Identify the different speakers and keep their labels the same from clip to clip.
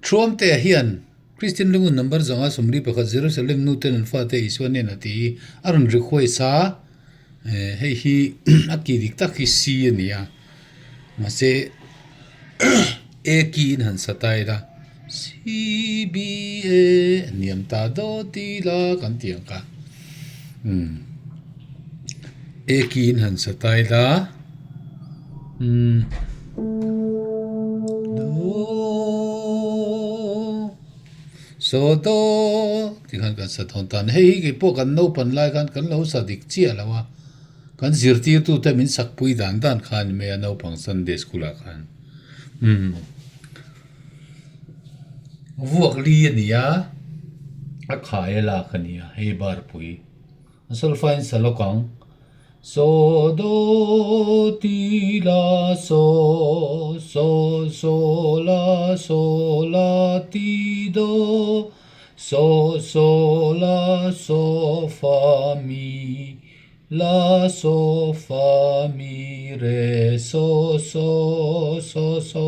Speaker 1: Thuamtea hian Kristian lungun number 541 Jerusalem nu ten an fate Isua nen a ti a rawn request a, hei hi a ki dik tak hi C a ni a, mahse A key in han sa ta ila C B A hniam ta dawt ila kan ti ang kha umm A key in han sa ta ila umm So do ti khan kan sa dawn ta a ni. Hei hi keipawh kan naupan lai khan kan lo sa dik chiah lo a, kan zirtirtute min sakpui dan dan kha a ni mai a naupang Sunday school ah khan. Umm vuak li a ni a, a khai a lak a ni a hei barpui. A solfa in sa lawk ang. So do ti la so, so so la so la ti do, so so la so fa mi, la so fa mi re so so so so.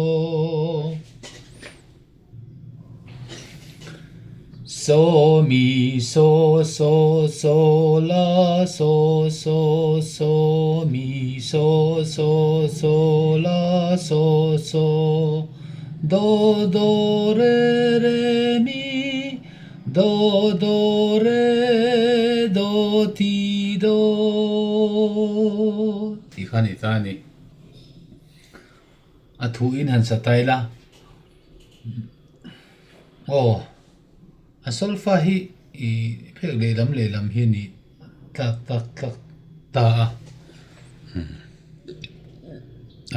Speaker 1: So mi so so so la so so so mi so so so la so so do do re re mi do do re do ti do tih kha a ni ta a ni. A thu in han sa tai la. Aw, a solfa hi ih phek lehlam lehlam hi a nih tlak tak tlak ta a.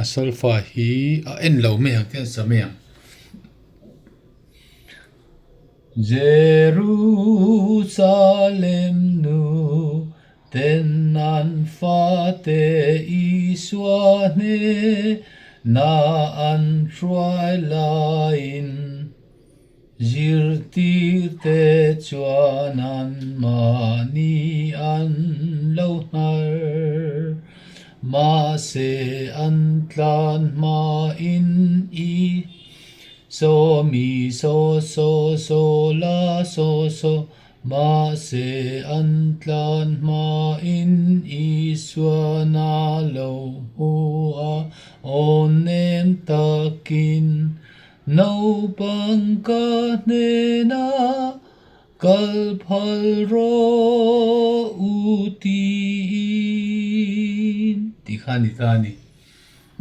Speaker 1: A solfa hi a en lo mai ang te a sa mai ang. Jerusalem nu ten an fate Isua hne na an hruai laiin zirtirte chuan an mahni an lo hnar. Mahse an tlan hmain i So mi so so so la so so Mahse an tlan hmain Isua na lo hmu a, aw nem takin naupang ka hnena kal phal rawh u tiin. Tih kha a ni ta a ni.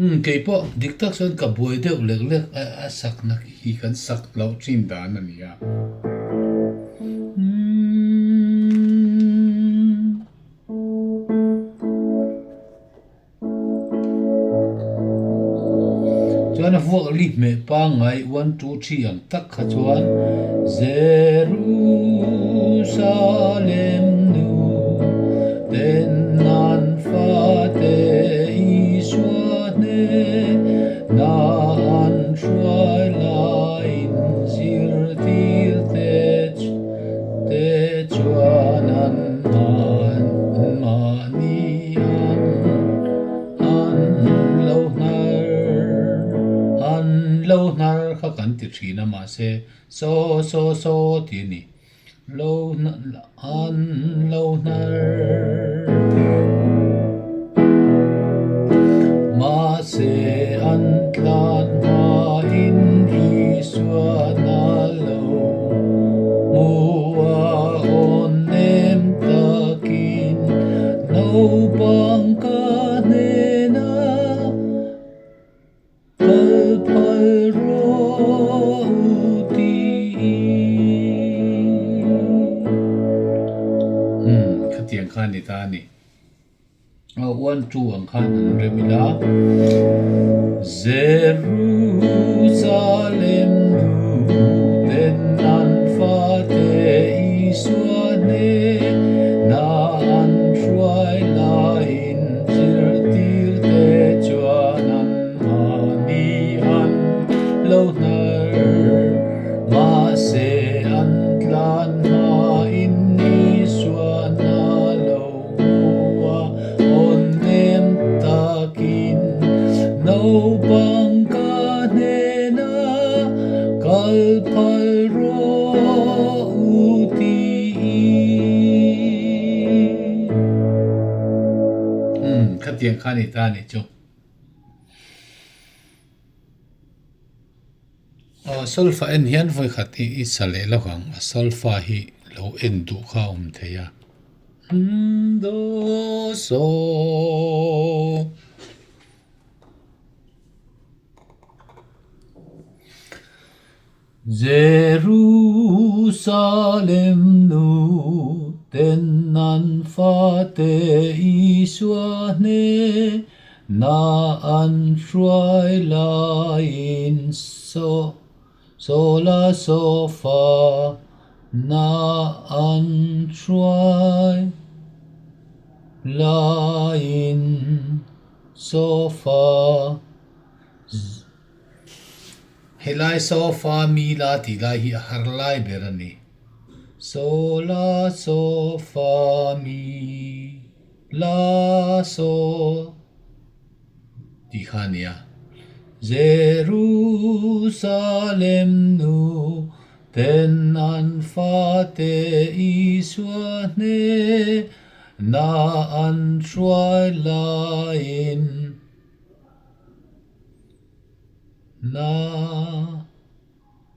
Speaker 1: Umm keipawh dik tak chuan ka buai deuh lek lek a a sakna hi kan sak loh thin dan a ni a. Chuan a vuak li hmeh pangngai one two three ang tak kha chuan Jerusalem nu ten an fate Isua hne na an hruai laiin zirtir te te chuan an mahni an an lo hnar an lo hnar kha kan ti thin a mahse saw saw saw tih a ni lo an lo hnar mahse an tlan hmain Isua na lo hmu a awn nem takin naupang ka hnena kal phal rawh u tiin. Umm khatiang kha a ni ta a ni. One two ang khan an rem ila. Jerusalem nu ten an fate Isua hnena an hruai laiin zirtir te chuan an mahni an lo hnar. Mahse an tlan hmain Isua hna lo hmu a awn nem takin naupang ka hnena. Kal phal rawh u tiin. Umm, khatiang kha a ni ta a nih chu. Aw, solfa en hian vawikhat hi i sa leh lawk ang, a solfa hi lo en duh kha a awm thei a. Do so. Jerusalem nu ten an fate Isua hne na an hruai laiin so sola sofa na an hruai laiin sofa Helai sofa mi la tih lai hi a har lai ber a ni. So la sofa mi la so tih kha a ni a. Jerusalem nu ten an fate Isua hne na an hruai laiin Na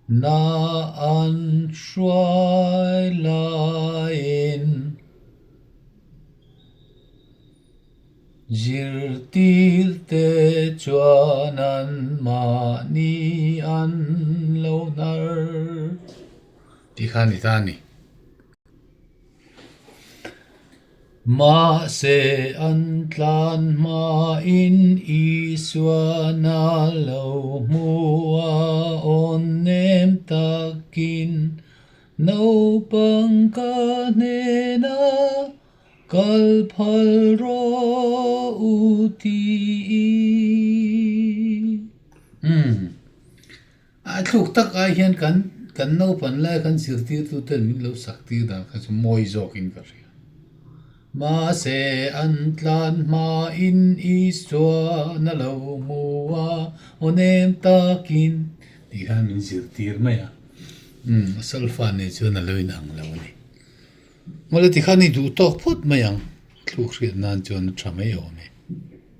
Speaker 1: na an hruai laiin zirtirte chuan an mahni an lo hnar tih kha a ni ta a ni. Mahse an tlan hmain Isuan a lo hmu a, awn nem takin naupang ka hnena kal phal rawh u tiin. Umm. A thluk tak ai hian kan kan naupan lai kan zirtirtu ten min lo sak tir dan kha chu mawi zawkin ka hria. Mahse an tlan hmain Isuan a lo hmu a, aw nem takin tih khan min zirtir mai a. Umm a solfa nei chuan a lo inang lo a ni. Mawle tikhan i duh tawk phawt mai ang, thluk hriat nan chuan a tha mai awm e.